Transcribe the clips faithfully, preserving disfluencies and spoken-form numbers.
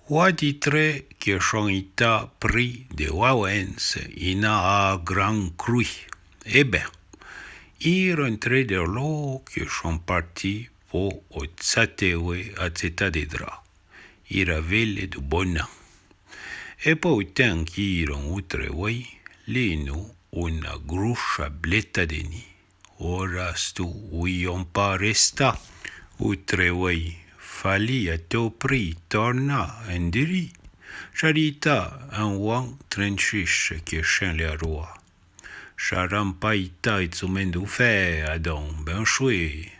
Oua di trè que chon ita pri de Wawens ina a Gran Crui. E ben, iron trè de lo que chon parti po o Tsatewe a tseta de dra. Ira vele du bon an. E po o ten qu'iron outre ouei, linu una grucha bleta de ni. Ora stu ouion pa resta, outre ouei, fali a to pri torna en diri, charita en ouan trenchiche que chen le arua. Charan pa ita e tsumen du fe, adon, ben choué.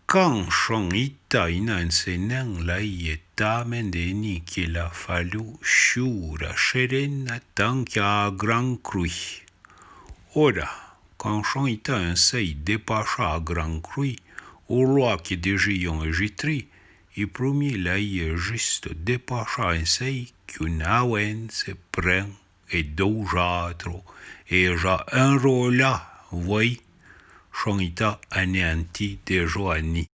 Can chon ita ina en senen la ie tamen de ni que la falu chura cherena tan que a Gran Crui. Ora, can chon ita en sei depacha a Gran Crui, o loa que dejion e jitri, i prumi la ie justo depacha en sei qu'un awen se pren e dou jatro, e ja enrola, voi, chon ita aneanti de Joani.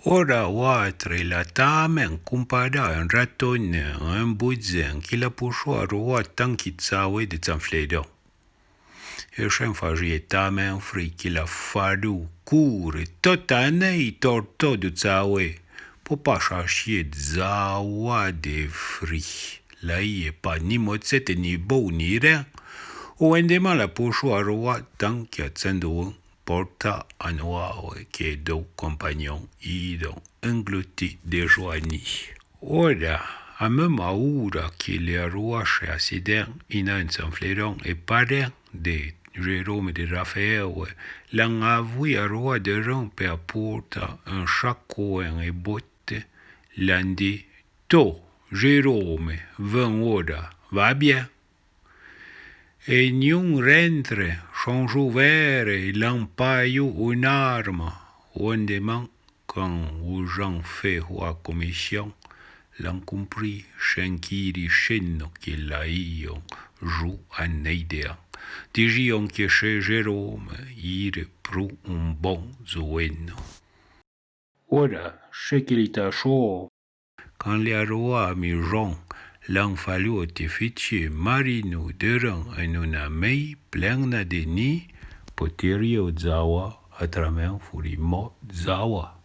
Ora ouatre la tamen cumpara en raton, en buzen, que la pucho arua tan que tsawe de Tsanfleron. E chen fajie tamen fri que la falu cure tota nei torto du tsawe, po pa chachie dzawa de fri. La ie pa ni motsete ni bou ni ren, o endema la pucho arua tan que a Tsandouen porta a noawe que dou compagnon iron engluti de Joani. Ora, a mema oura que le arua che a seden ina en Tsanfleron e paren de Jérôme de Raphaël, l'an avouì arua de ren pe a porta un chacoen e botte, l'an di: To, Jérôme, ven ora, va bien. E niun rentre, chon jouvere, l'an pa iu un'arma, o endeman, can o j'an fe oua commission, l'an cumpri chen qu'iri cheno que la ion jou a neidean. Dijion que che Jérôme ire pru un bon zoueno. Ora, che que l'ita cho? Can le arua a mijon, l'an falu o te fichie marinu de ren en una mei plena de ni, po terio dzawa a tramen furi mo dzawa.